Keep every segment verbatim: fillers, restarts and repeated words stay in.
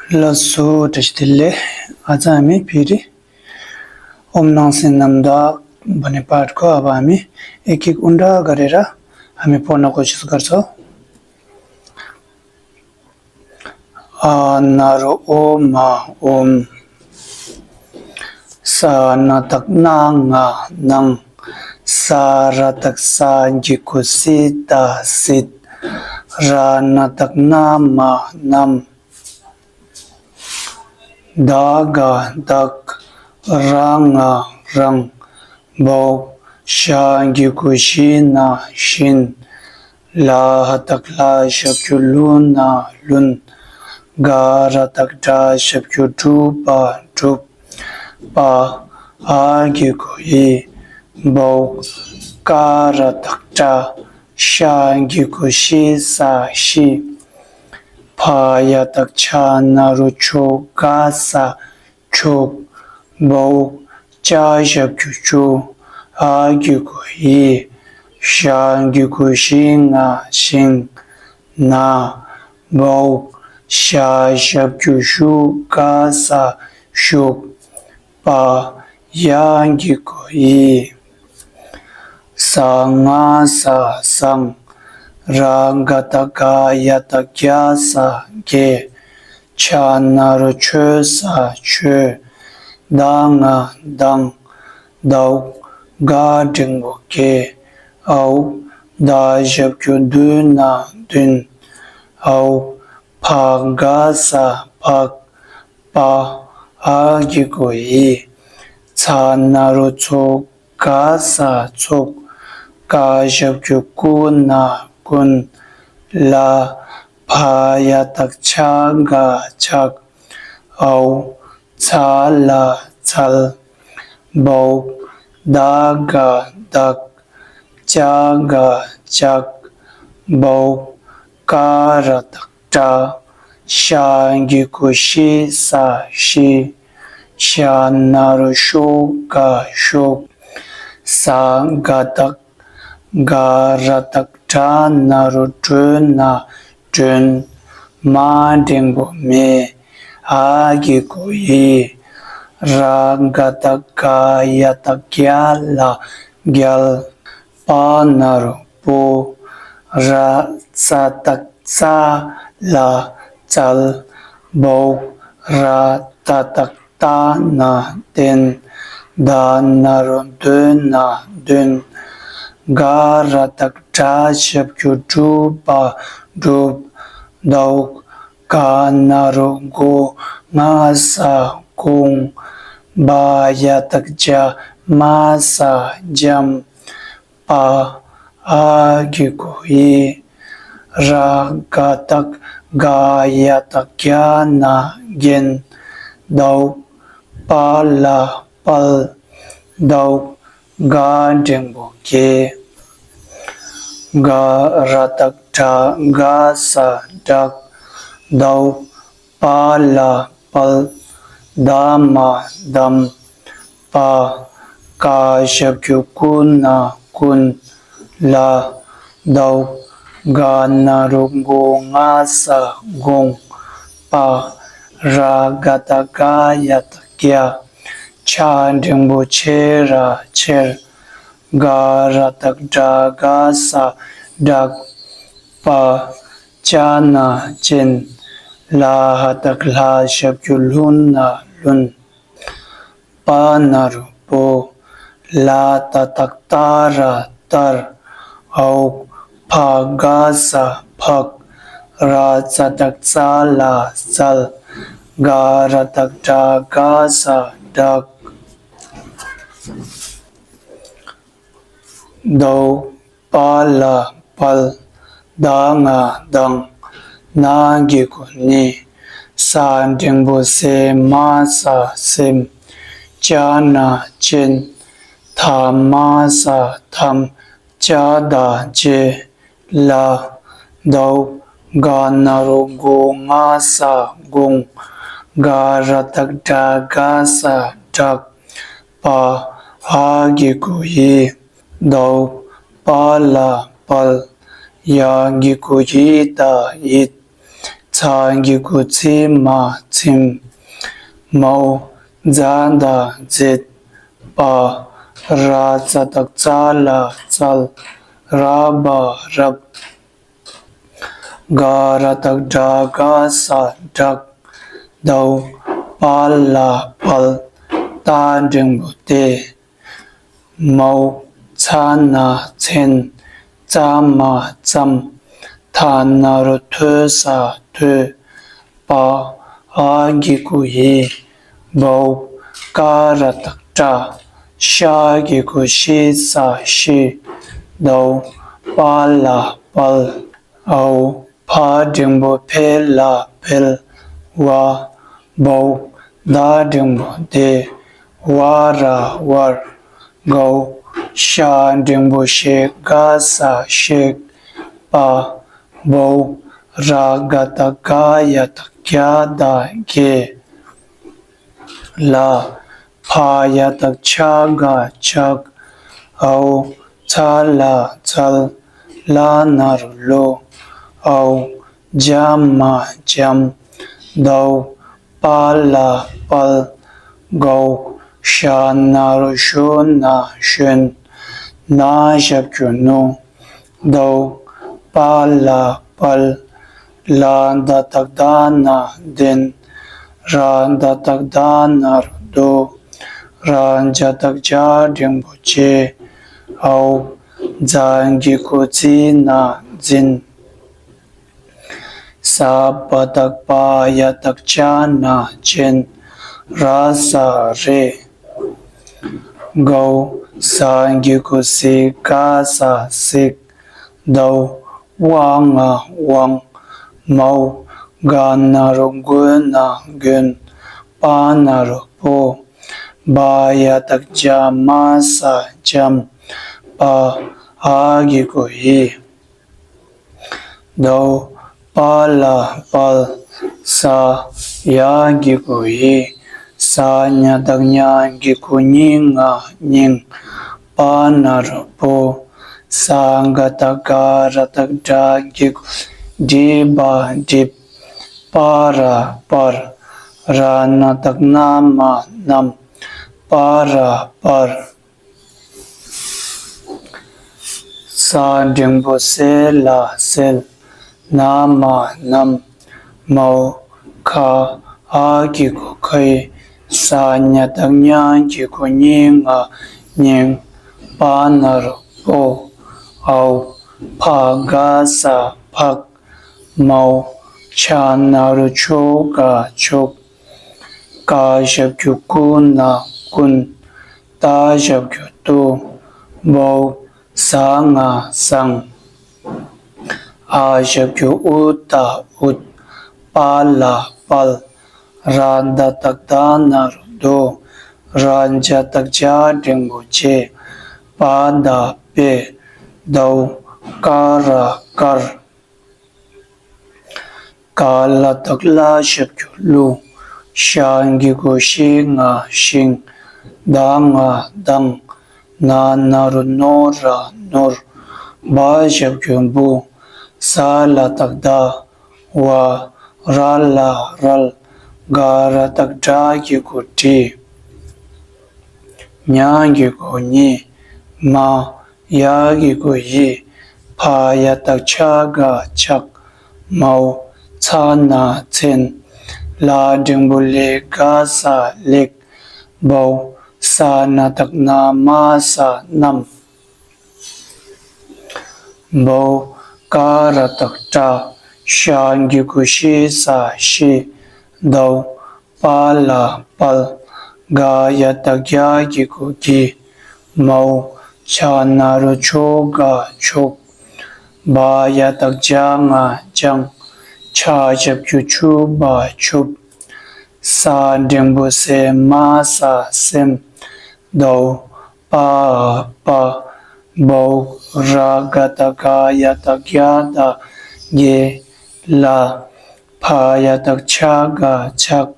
ལགས་སོ། བཀྲ་ཤིས་བདེ་ལེགས། ཨ་ཙང་ཨ་མི་ཕི་རི། ཨོམ་ནང་སེང་ནམ་ད་བ་ནི་པར་ཁོ་ཨ་བ་ཨ་མི་ཨེ་ཁིག་ཨུན་དྲ་ག་རེ་ར་ཨ་མི་པོ་ན་གོ་ཤི་སུ་གར་སོ། ཨ་ན་རོ་ཨོ་མ་ཨོམ། ས་ན་བཏགས་སྣ་ང་སྣང་། ས་ར་བཏགས་སྲ་གི་གུ་སྲི་ད་སྲིད། ར་ན་བཏགས་སྣ་མ་སྣམ། ད་ག་བདག། ར་ང་རང་། བའོ་ཞ་གི་གུ་ཞི་ན་བཞིན། ལ་ཧ་བཏགས་ལྷ་ཞབས་ཀྱུ་ལུ་ན་ལྷུན། ག་ར་བཏགས་གྲ་ཞབས་ཀྱུ་གྲུ་པ་གྲུབ། པ་འ་གི་གུ་འི། བའོ་ཀ་ར་བཏགས་ཀྲ། ཤ་གི་གུ་ཤི་ས་ཤི། ཕ་ཡ་བཏགས་ཕྱ་ན་རོ་ཕྱོ་ག་ས་ཕྱུག། བའོ་ཅ་ཞབས་ཀྱུ་ཅུ། འ་གི་གུ་འི། ཞ་གི་གུ་ཞི་ང་ཞིང་། ན། བའོ་ཞ་ཞབས་ཀྱུ་ཞུ་ག་ས་ཞུག། པ་ཡ་གི་གུ་ཡི། ས་ང་ས་སང་། ར་ག་བཏགས་ག་ཡ་བཏགས་གྱ་ས་གྱེས། ཆ་ན་རོ་ཆོ་ས་ཆོས། ད་ང་དང་། དའོ་ག་འགྲེང་བུ་གྱེ། འའོ་ད་ཞབས་ཀྱུ་དུ་ན་བདུན། འའོ་ཕ་ག་ས་ཕག། པ་འ་གི་གུ་འི། ཚ་ན་རོ་ཚོ་ག་ས་ཚོགས། ཀ་ཞབས་ཀྱུ་ཀུ་ན་ཀུན། ལ་ཕ་ཡ་བཏགས་ཕྱ་ག་ཕྱག། འའོ་ཚ་ལ་ཚལ། བའོ་ད་ག་བདག། ཅ་ག་ལྕགས། བའོ་ཀ་ར་བཏགས་ཀྲ། ཤ་གི་གུ་ཤི་ས་ཤི། ཤ་ན་རོ་ཤོ་ག་ཤོག། ས་ག་བཏགས་ག་ར་བཏགས་སྒྲ་ན་རོ་སྒྲོ་ན་སྒྲོན། མ་འགྲེང་བུ་མེ། འ་གི་གུ་འི། ར་ག་བཏགས་རྒ་ཡ་བཏགས་རྒྱ་ལ་རྒྱལ། པ་ན་རོ་པོ། ར་ཙ་བཏགས་རྩ་ལ་རྩལ། བའོ་ར་ཏ་བཏགས་རྟ་ན་བསྟན། ད་ན་རོ་དོ་ན་འདོན། ག་ར་བཏགས་གྲ་ཞབས་ཀྱུ་གྲུ་པ་གྲུབ། དའོ་ག་ན་རོ་གོ་ང་ས་དགོངས། བ་ཡ་བཏགས་བྱ་མ་ས་འཇམ། པ་འ་གི་གུ་འི། ར་ག་བཏགས་རྒ་ཡ་བཏགས་རྒྱ་ན་རྒྱན། དའོ་པ་ལ་དཔལ། དའོ་ག་འགྲེང་བུ་རྒྱལ། ག་ར་བཏགས་གྲ་ག་ས་བསྒྲགས། དའོ་པ་ལ་དཔལ། ད་མ་གདམས། པ་ཀ་ཞབས་ཀྱུ་ཀུ་ན་ཀུན། ལ། དའོ་ག་ན་རོ་གོ་ང་ས་དགོངས། པ་ར་ག་བཏགས་རྒ་ཡ་བཏགས་རྒྱ། ཆ་འགྲེང་བུ་ཆེ་ར་ཆེར། ག་ར་བཏགས་གྲ་ག་ས་བསྒྲགས། པ་ཅ་ན་ཅན། ལ་ཧ་བཏགས་ལྷ་ཞབས་ཀྱུ་ལྷུ་ན་ལྷུན། པ་ན་རོ་པོ། ལ་ཏ་བཏགས་ཏ་ར་ལྟར། འའོ་ཕ་ག་ས་ཕག། ར་ཙ་བཏགས་རྩ་ལ་རྩལ། ག་ར་བཏགས་གྲ་ག་ས་བསྒྲགས། དའོ་པ་ལ་དཔལ། ད་ང་དང་། ན་གི་གུ་ནི། ས་འགྲེང་བུ་སེ་མ་ས་སེམས། ཅ་ན་ཅན། ཐ་མ་ས་ཐམས། ཅ་ད་ཅེས། ལ། དའོ་ག་ན་རོ་གོ་ང་ས་དགོངས། ག་ར་བཏགས་གྲ་ག་ས་བསྒྲགས། པ་འ་གི་གུ་འི། དའོ་པ་ལ་དཔལ། ཡ་གི་གུ་ཡི་ད་ཡིད། ཚ་གི་གུ་ཚི་མ་ ཚིམ། མའོ་ཛ་ད་མཛད། པ། ར་ཙ་བཏགས་རྩ་ལ་རྩལ། ར་བ་རབ། ག་ར་བཏགས་གྲ་ག་ས་གྲགས། དའོ། པ་ལ་པལ། ཏ་འགྲེང་བུ་ཏེ། མའོ་ཚ་ན་མཚན། ཙ་མ་ཙམ། ཐ་ན་རོ་ཐོ་ས་ཐོས། པ། འ་གི་གུ་འི། བའོ། ཀ་ར་བཏགས་ཀྲ། ཤ་གི་གུ་ཤི་ས་ཤིས། དའོ། པ་ལ་པལ། འའོ། ཕ་འགྲེང་བུ་ཕེ་ལ་ཕེལ། བ། བའོ། ད་འགྲེང་བུ་དེ། བ་ར་བར། གའོ། ཤ་འགྲེང་བུ་ཤེ་ག་ས་ཤེག། པ། བའོ། ར་ག་བཏགས་ག་ཡ་བཏགས་གྱ་ད་གྱེས། ལ། ཕ་ཡ་བཏགས་ཕྱ་ག་ཕྱག། འའོ། ཚ་ལ་ཚལ། ལ་ན་རོ་ལོ། འའོ། ཇ་མ་འཇམ། དའོ། པ་ལ་པལ། གའོ། ཤ་ན་རོ་ཤོ་ན་ཤོན། ན་ཞབས་ཀྱུ་ནོ། དའོ། པ་ལ་པལ། ལ་ད་བཏགས་ལྡ་ན་ལྡན། ར་ད་བཏགས་རྡ་ན་རོ་རྡོ། ར་ཇ་བཏགས་ཇ་འགྲེང་བུ་ཇེ། འའོ། ཛ་གི་གུ་ཛི་ན་འཛིན། ས་བ་བཏགས་སྦ་ཡ་བཏགས་སྦྱ་ན་སྦྱིན། ར་ས་རེ། གའོ། ཟ་གི་གུ་ཟི་ག་ས་གཟིགས། དའོ། བ་ང་དབང་། མའོ། ག་ན་རོ་གུ་ན་མགོན། པ་ན་རོ་པོ། བ་ཡ་བཏགས་བྱ་མ་ས་འཇམ། པ། འ་གི་གུ་འི། དའོ། པ་ལ་པལ། ས། ཡ་གི་གུ་ཡི། ས་ཉ་བཏགས་སྙ་གི་གུ་སྙི་ང་སྙིང་། པ་ན་རོ་པོ། ས་ག་བཏགས་སྒ་ར་བཏགས་སྒྲ་གི་གུ་སྒྲི་བ་སྒྲིབ། པ་ར་པར། ར་ན་བཏགས་རྣ་མ་རྣམས། པ་ར་པར། ས་འགྲེང་བུ་སེ་ལ་སེལ། ན་མ་རྣམས། མའོ། ཁ། འ་གི་གུ་མཁའི། ས་ཉ་བཏགས་སྙ་གི་གུ་སྙི་ང་སྙིང་། པ་ན་རོ་པོ། འའོ། ཕ་ག་ས་ཕག། མའོ། ཆ་ན་རོ་ཆོ་ག་ཆོག། ཀ་ཞབས་ཀྱུ་ཀུ་ན་ཀུན། ཏ་ཞབས་ཀྱུ་ཏུ། བའོ། ཟ་ང་བཟང་། འ་ཞབས་ཀྱུ་འུ་ད་འུད། པ་ལ་པལ། ར་ད་བཏགས་རྡ་ན་རོ་རྡོ། ར་ཇ་བཏགས་རྗ་འགྲེང་བུ་རྗེ། པ་ད་པེ། དའོ། ཀ་ར་དཀར། ག་ལ་བཏགས་གླ་ཞབས་ཀྱུ་གླུ། ཤ་གི་གུ་ཤི་ང་ཤིང་། ད་ང་མདངས། ན་ན་རོ་ནོ་ར་ནོར། བ་ཞབས་ཀྱུ་བུ། ས་ལ་བཏགས་སྡ། བ། ར་ལ་རལ། ག་ར་བཏགས་གྲ་གི་གུ་གྲི། ཉ་གི་གུ་ཉི། མ། ཡ་གི་གུ་ཡི། ཕ་ཡ་བཏགས་ཕྱ་ག་ཕྱག། མའོ། ཚ་ན་མཚན། ལ་འགྲེང་བུ་ལི་ག་ས་ལེགས། བའོ། ས་ན་བཏགས་སྣ་མ་ས་རྣམས། བའོ། ཀ་ར་བཏགས་ཀྲ། ཤ་གི་གུ་ཤི་ས་ཤིས། དའོ། པ་ལ་པལ། ག་ཡ་བཏགས་གྱ་གི་གུ་གྱི། མའོ། ཆ་ན་རོ་ཆོ་ག་ཆོག། བ་ཡ་བཏགས་བྱ་ང་བྱང་། ཆ་ཞབས་ཀྱུ་ཆུ་བ་ཆུབ། ས་འགྲེང་བུ་སེ་མ་ས་སེམས། དའོ། པ་འ་པ། བའོ། ར་ག་བཏགས་རྒ་ཡ་བཏགས་རྒྱ་བཏགས་རྒྱས། ལ། ཕ་ཡ་བཏགས་ཕྱ་ག་ཕྱག།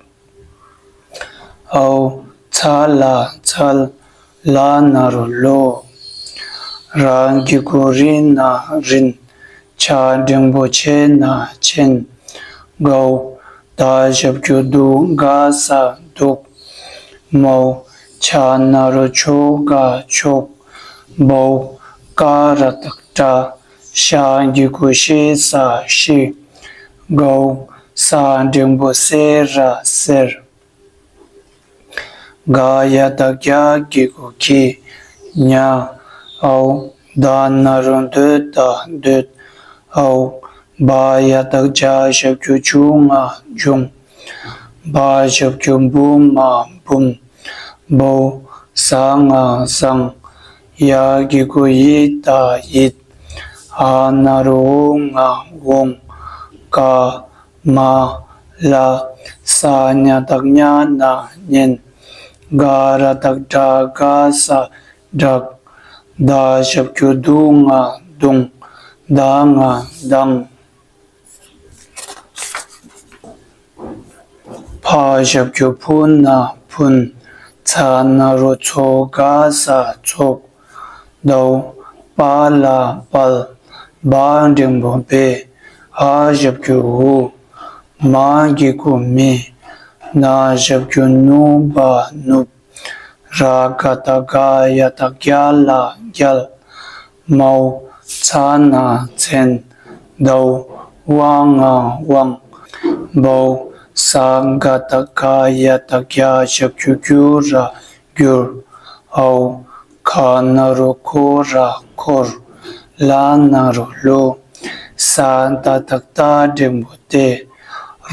འའོ། ཚ་ལ་ཚལ། ལ་ན་རོ་ལོ། ར་གི་གུ་རི་ན་རིན། ཆ་འགྲེང་བུ་ཆེ་ན་ཆེན། གའོ། ད་ཞབས་ཀྱུ་དུ་ག་ས་དུག་མའོ། ཆ་ན་རོ་ཆོ་ག་ཆོག་བའོ། ཀ་ར་བཏགས་ཀྲ། ཤ་གི་གུ་ཤེ་ས་ཤི། གའོ། ས་འགྲེང་བུ་སེ་ར་སེར། ག་ཡ་བཏགས་གྱ་གི་གུ་གྱི། ཉ། འའོ། ད་ན་རོ་འདོད་ད་འདོད། འའོ། བ་ཡ་བཏགས་བྱ་ཞབས་ཀྱུ་བྱུ་ང་བྱུང་། བ་ཞབས་ཀྱུ་བུ་མ་བུམ། བའོ། ཟ་ང་བཟང་། ཡ་གི་གུ་ཡི་ད་ཡིད། འ་ན་རོ་འོ་ང་འོང་། ཀ་མ་ལ། ས་ཉ་བཏགས་ཉ་ན་ཉན། ག་ར་བཏགས་གྲ་ག་ས་བསྒྲགས། ད་ཞབས་ཀྱུ་དུ་ང་བརྡུངས། ད་ང་མདངས། ཕ་ཞབས་ཀྱུ་ཕུ་ན་ཕུན། ཚ་ན་རོ་ཚོ་ག་ས་ཚོགས། དའོ། པ་ལ་དཔལ། བ་འགྲེང་བུ་བེ། འ་ཞབས་ཀྱུ་འུ། མ་གི་གུ་མི། ན་ཞབས་ཀྱུ་ནུ་བ་ནུབ། ར་ག་བཏགས་རྒ་ཡ་བཏགས་རྒྱ་ལ་རྒྱལ། མའོ། ཚ་ན་མཚན། དའོ། བ་ང་དབང་། བའོ། ས་ག་བཏགས་སྒ་ཡ་བཏགས་སྒྱ་ཞབས་ཀྱུ་སྒྱུ་ར་སྒྱུར། འའོ། ཁ་ན་རོ་ཁོ་ར་འཁོར། ལ་ན་རོ་ལོ། ས་ཏ་བཏགས་སྟ་འགྲེང་བུ་སྟེ།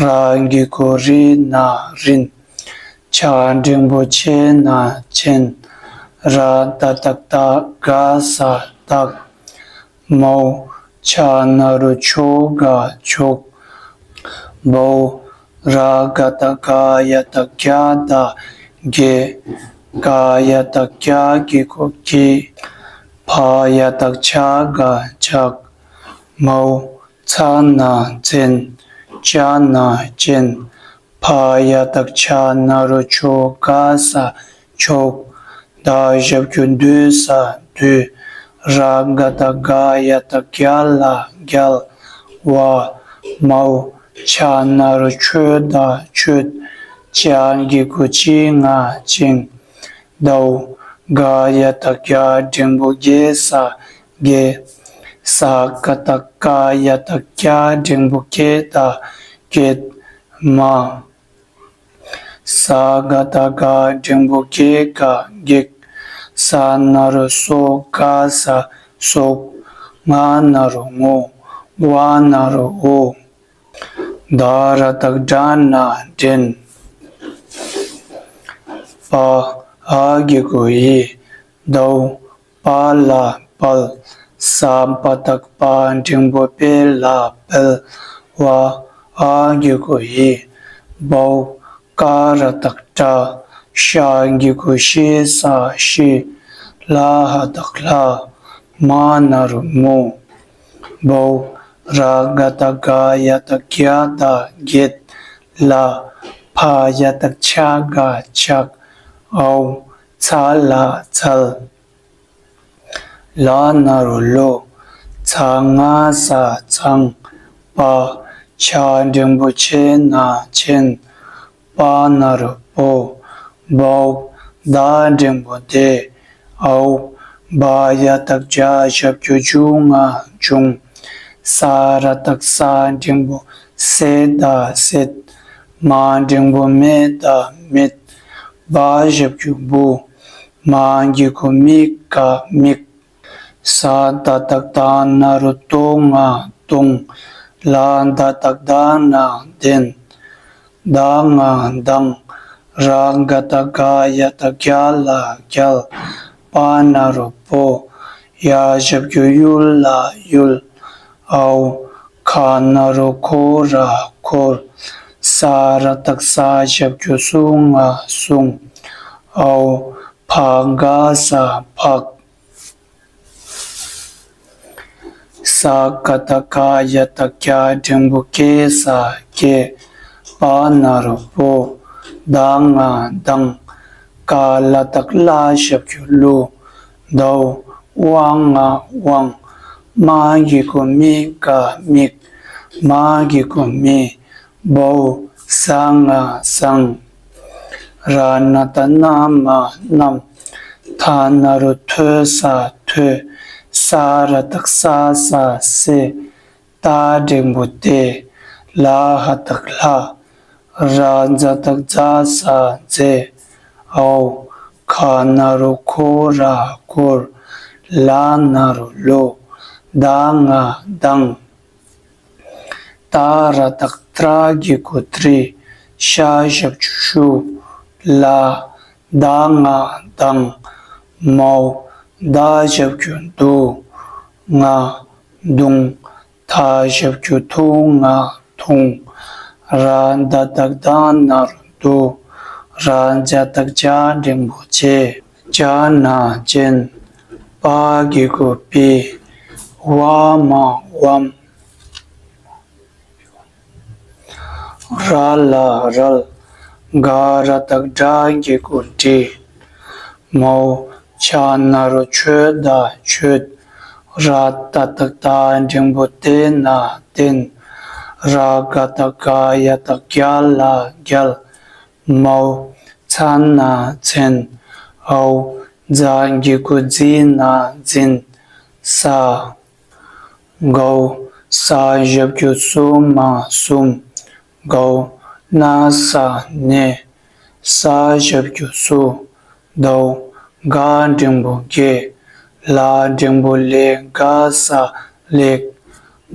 ར་གི་གུ་རི་ན་རིན། ཆ་འགྲེང་བུ་ཆེ་ན་ཆེན། ར་ཏ་བཏགས་རྟ་ག་ས་རྟགས། མའོ། ཆ་ན་རོ་ཆོ་ག་ཆོག་བའོ། ར་ག་བཏགས་རྒ་ཡ་བཏགས་རྒྱ་ད་རྒྱས། ག་ཡ་བཏགས་རྒྱ་གི་གུ་རྒྱིས། ཕ་ཡ་བཏགས་ཕྱ་ག་ཕྱག་མའོ། ཚ་ན་མཚན། ཅ་ན་ཅན། ཕ་ཡ་བཏགས་ཕྱ་ན་རོ་ཕྱོ་ག་ས་ཕྱོགས། ད་ཞབས་ཀྱུ་དུ་ས་དུས། ར་ག་བཏགས་རྒ་ཡ་བཏགས་རྒྱ་ལ་རྒྱལ་བ་མའོ། ཆ་ན་རོ་ཆོ་ད་ཆོད། ཅ་གི་གུ་ཅི་ང་ཅིང་། དའོ། ག་ཡ་བཏགས་རྒྱ་འགྲེང་བུ་རྒྱས་ས་རྒྱས། ས་ག་བཏགས་སྐ་ཡ་བཏགས་སྐྱ་འགྲེང་བུ་སྐྱེ་ད་སྐྱེད་མ། ས་ག་བཏགས་སྒ་འགྲེང་བུ་སྒྱེ་ག་སྒྱེག་ས་ན་རོ་སོ་ག་ས་སོགས། ང་ན་རོ་ངོ་། བ་ན་རོ་འོ། ད་ར་བཏགས་དྲ་ན་དྲན། པ། འ་གི་གུ་འི། དའོ། པ་ལ་དཔལ། ས་པ་བཏགས་སྤ་འགྲེང་བུ་སྤེ་ལ་སྤེལ་བ། འ་གི་གུ་འི། བའོ། ཀ་ར་བཏགས་ཀྲ། ཤ་གི་གུ་ཤེ་ས་ཤིས། ལ་ཧ་བཏགས་ལྷ། མ་ན་རོ་མོ། བའོ། ར་ག་བཏགས་རྒ་ཡ་བཏགས་རྒྱ་ད་རྒྱད། ལ། ཕ་ཡ་བཏགས་ཕྱ་ག་ཕྱག་འའོ། ཚ་ལ་ཚལ། ལ་ན་རོ་ལོ། ཚ་ང་ས་ཚངས་པ། ཆ་འགྲེང་བུ་ཆེ་ན་ཆེན། པ་ན་རོ་པོ། བའོ། ད་འགྲེང་བུ་དེ། འའོ། བ་ཡ་བཏགས་བྱ་ཞབས་ཀྱུ་བྱུ་ང་བྱུང་། ས་ར་བཏགས་སྲ་འགྲེང་བུ་སྲེ་ད་སྲེད། མ་འགྲེང་བུ་མེ་ད་མེད། བ་ཞབས་ཀྱུ་བུ། མ་གི་གུ་མི་ག་མིག་ས་ཏ་བཏགས་སྟ་ན་རོ་སྟོ་ང་སྟོང་། ལ་ད་བཏགས་ལྡ་ན་ལྡན། ལྡ་ང་ལྡང་། ར་ག་བཏགས་རྒ་ཡ་བཏགས་རྒྱ་ལ་རྒྱལ། པ་ན་རོ་པོ། ཡ་ཞབས་ཀྱུ་ཡུ་ལ་ཡུལ། འའོ། ཁ་ན་རོ་ཁོ་ར་འཁོར། ས་ར་བཏགས་སྲ་ཞབས་ཀྱུ་སྲུ་ང་སྲུང་། འའོ། ཕ་ག་ས་འཕགས། ས་ཀ་བཏགས་སྐ་ཡ་བཏགས་སྐྱ་འགྲེང་བུ་སྐེ་ས་སྐྱེས། པ་ན་རོ་པོ། ལྡ་ང་ལྡང་། ཀ་ལ་བཏགས་ཀླ་ཞབས་ཀྱུ་ཀླུ། དའོ། ཝ་ང་དབང་། མ་གི་གུ་མི་ག་མིག་མ་གི་གུ་མི། བའོ། ཟ་ང་བཟང་། ར་ན་བཏགས་རྣ་མ་རྣམས། ཐ་ན་རོ་ཐོ་ས་ཐོས། ས་ར་བཏགས་སྲ་ས་སྲེད། ཏ་འགྲེང་བུ་ཏེ། ལ་ཧ་བཏགས་ལྷ། ར་ཛ་བཏགས་རྫ་ས་རྫེད། འའོ། ཁ་ན་རོ་ཁོ་ར་ཁོར། ལ་ན་རོ་ལོ། ད་ང་དང་། ཏ་ར་བཏགས་ཏྲ་གི་གུ་ཏྲི། ཤ་ཞབས་ཀྱུ་ཤུ། ལ། ད་ང་དང་། མའོ། ད་ཞབས་ཀྱུ་དུ། ང་། དུང་། ཐ་ཞབས་ཀྱུ་ཐུ། ང་ཐུང་། ར་ད་བཏགས་རྡ་ན་རོ་རྡོ། ར་ཇ་བཏགས་རྗ་འགྲེང་བུ་རྗེ། ཅ་ན་ཅན། པ་གི་གུ་པི། བ་མ་བམ། ར་ལ་རལ། ག་ར་བཏགས་གྲ་གི་གུ་གྲི། མའོ། ཆ་ན་རོ་ཆོ་ད་མཆོད། ར་ཏ་བཏགས་རྡ་འགྲེང་བུ་རྡེ་ན་རྡེན། ར་ག་བཏགས་རྒ་ཡ་བཏགས་རྒྱ་ལ་རྒྱལ། མའོ། ཚ་ན་མཚན། འའོ། ཛ་གི་གུ་ཛི་ན་འཛིན། ས། གའོ། ས་ཞབས་ཀྱུ་སུ་མ་གསུམ། གའོ། ན་ས་ནས། ས་ཞབས་ཀྱུ་སུ། དའོ། ག་འགྲེང་བུ་དགེ། ལ་འགྲེང་བུ་ལེ། ག་ས་ལེགས།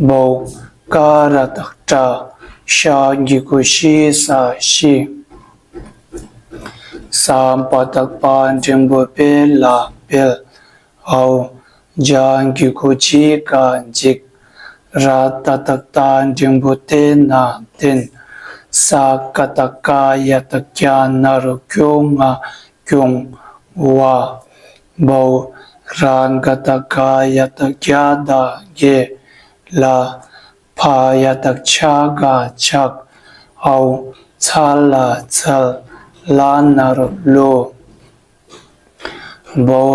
བའོ། ཀ་ར་བཏགས་ཀྲ། ཤ་གི་གུ་ཤི་ས་ཤིས། ས་པ་བཏགས་སྤ་འགྲེང་བུ་སྤེ་ལ་སྤེལ། འའོ། ཇ་གི་གུ་ཇི་ག་འཇིགས། ར་ཏ་བཏགས་རྡ་འགྲེང་བུ་རྡེ་ན་རྡེན། ས་ཀ་བཏགས་སྐ་ཡ་བཏགས་སྐྱ་ན་རོ་སྐྱོ་ང་སྐྱོང་། བ། བའོ། ར་ག་བཏགས་རྒ་ཡ་བཏགས་རྒྱ་ད་རྒྱས། ལ། ཕ་ཡ་བཏགས་ཕྱ་ག་ཕྱག། འའོ། ཚ་ལ་ཚལ། ལ་ན་རོ་ལོ། བའོ།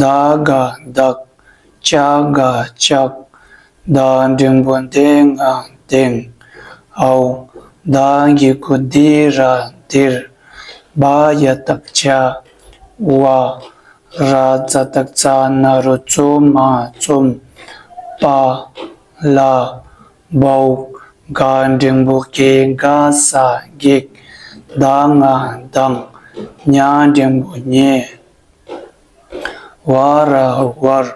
ད་ག་བདག། ཅ་ག་ལྕགས། ད་འགྲེང་བུ་དེ་ང་དེང་། འའོ། ད་གི་གུ་དི་ར་དིར། བ་ཡ་བཏགས་བྱ། བ། ར་ཙ་བཏགས་རྩ་ན་རོ་རྩོ་མ་རྩོམ། པ། ལ། བའོ། ག་འགྲེང་བུ་གེ་ག་ས་གེགས། ད་ང་དང་། ཉ་འགྲེང་བུ་ཉེ། བ་ར་བར།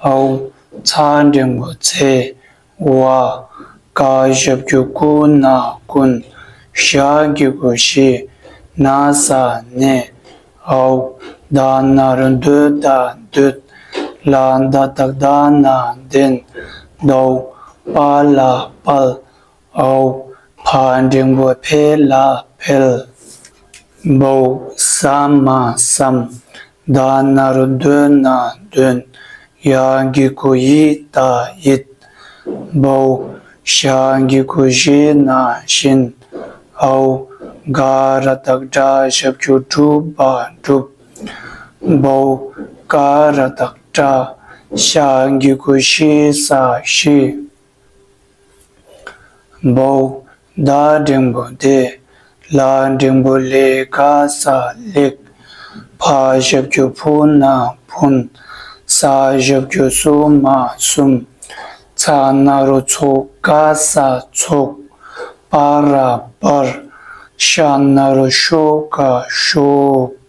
འའོ། ཚ་འགྲེང་བུ་ཚེ། བ། ཀ་ཞབས་ཀྱུ་ཀུ་ན་ཀུན། ཞ་གི་གུ་ཞི། ན་ས་ནས། འའོ། ད་ན་རོ་འདོ་ད་འདོད། ལ་ད་བཏགས་ལྡ་ན་ལྡན། དའོ། པ་ལ་དཔལ། འའོ། ཕ་འགྲེང་བུ་ཕེ་ལ་འཕེལ། བའོ། ས་མ་བསམ། ད་ན་རོ་འདོ་ན་འདོན། ཡ་གི་གུ་ཡི་ད་ཡིད། བའོ། ཞ་གི་གུ་ཞི་ན་བཞིན། འའོ། ག་ར་བཏགས་གྲ་ཞབས་ཀྱུ་གྲུ་བ་གྲུབ། བའོ། ཀ་ར་བཏགས་ཀྲ། ཤ་གི་གུ་ཤི་ས་ཤིས། བའོ། ད་འགྲེང་བུ་དེ། ལ་འགྲེང་བུ་ལེ་ག་ས་ལེགས། ཕ་ཞབས་ཀྱུ་ཕུ་ན་ཕུན། ས་ཞབས་ཀྱུ་སུ་མ་གསུམ། ཚ་ན་རོ་ཚོ་ག་ས་ཚོགས། པ་ར་པར། ཤ་ན་རོ་ཤོ་ག་ཤོག།